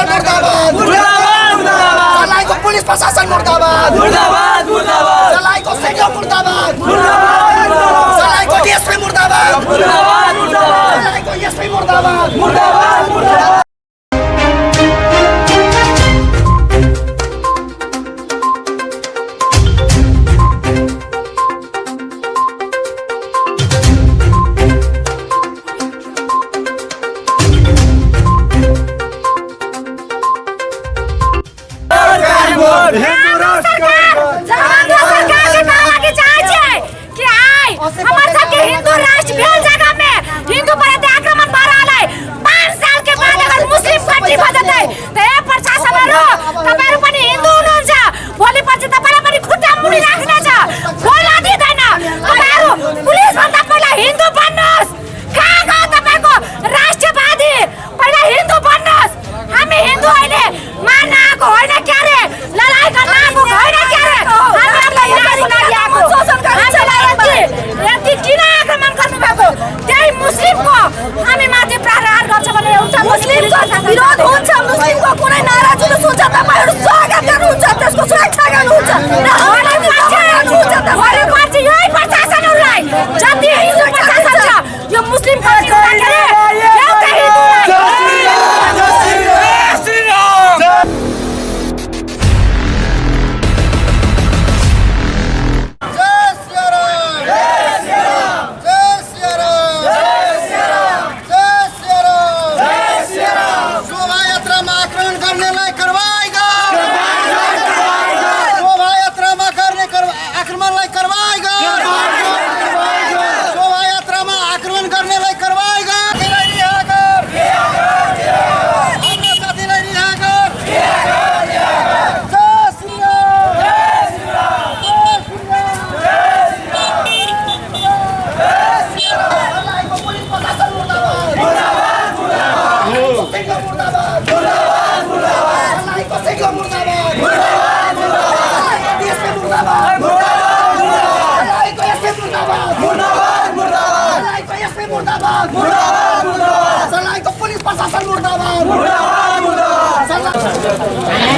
प्रशासन मुर्दाबाद चलाएको पुलिस प्रशासन मुर्दाबाद चलाएको सेना मुर्दाबाद चलाएको डीएसपी मुर्दाबाद चलाएको एसपी मुर्दाबाद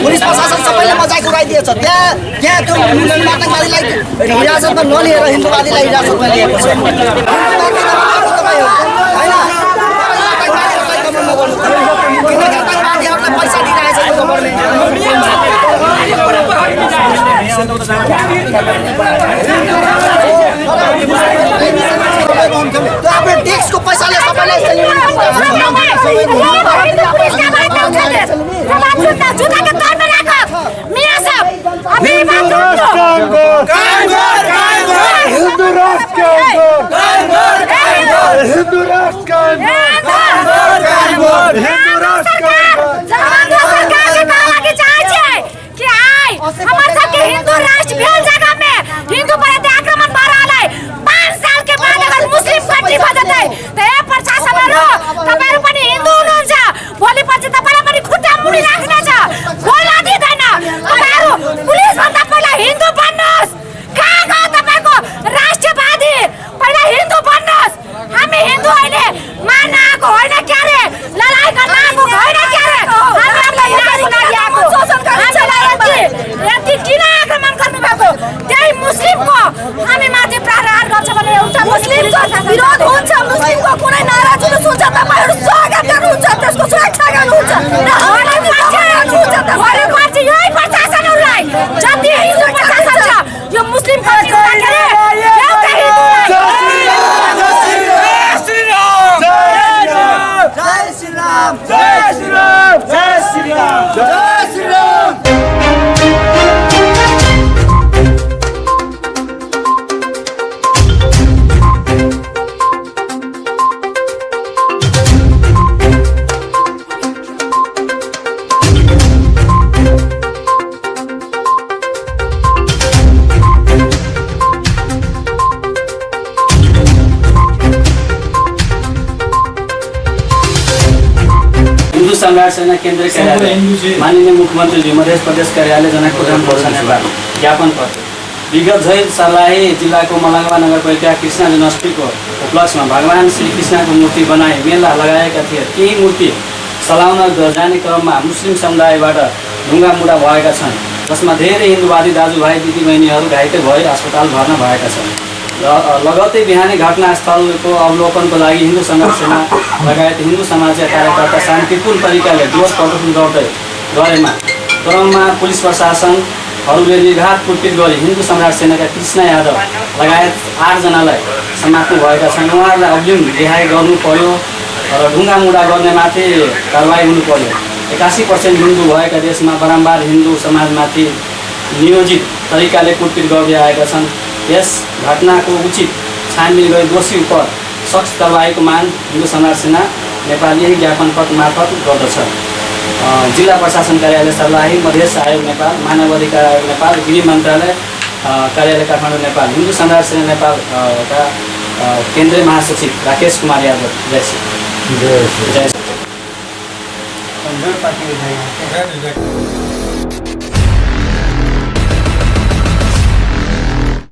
पुलिस प्रशासन सबैले मजाक उडाइदिएछ। त्यहाँ त्यो आतंकवादीलाई हिरासतमा नलिएर हिन्दूवादीलाई हिरासतमा लिएको छ। पैसा दिइरहेछ यो गभर्नमेन्टले आफ्नो ट्याक्सको पैसाले सबैलाई संघर्ष सेना केन्द्रीय कार्यालय माननीय मुख्यमंत्री जी मध्य प्रदेश कार्यालय जनकपुर ज्ञापन पत्र विगत झै सर्लाही जिला को मलंगवा नगरपालिका कृष्ण जन्माष्टमी को उपलक्ष्य में भगवान श्री कृष्ण को मूर्ति बनाए मेला लगाएका थिए। केही मूर्ति चलाउन जाने क्रममा मुस्लिम समुदायबाट ढुङ्गा मुढा भएका छन्, जसमा धेरै हिन्दूवादी दाजुभाइ दिदीबहिनीहरू घाइते भई अस्पताल भर्ना भएका छन्। र लगत्तै बिहानै घटनास्थलको अवलोकनको लागि हिन्दू सङ्घर्ष सेना लगायत हिन्दू समाजका कार्यकर्ता शान्तिपूर्ण तरिकाले विरोध प्रदर्शन गरेमा क्रममा पुलिस प्रशासनहरूले निर्घात कुटपिट गरी हिन्दू सम्राट सेनाका कृष्ण यादव लगायत 8 जनालाई समात्नु भएका छन्। उहाँहरूलाई अग्रिम रिहाई गर्नु पर्यो र ढुङ्गा मुढा गर्नेमाथि कारवाही हुनु पर्यो। 81% हिन्दू भएका देशमा बारम्बार हिन्दू समाजमाथि नियोजित तरिकाले कुटपिट गर्दै आएका छन्। यस घटनाको उचित छानबिन गरी दोषी उप सख्त कारवाहीको माग हिन्दू सम्राट सेना नेपाल यही ज्ञापन पत्र मार्फत गर्दछ। जिल्ला प्रशासन कार्यालय सर्लाही, मधेस आयोग नेपाल, मानव अधिकार आयोग नेपाल, गृह मन्त्रालय कार्यालय काठमाडौँ नेपाल, हिन्दू सम्राट सेना नेपालका केन्द्रीय महासचिव राकेश कुमार यादव। जय श्री। जय श्री।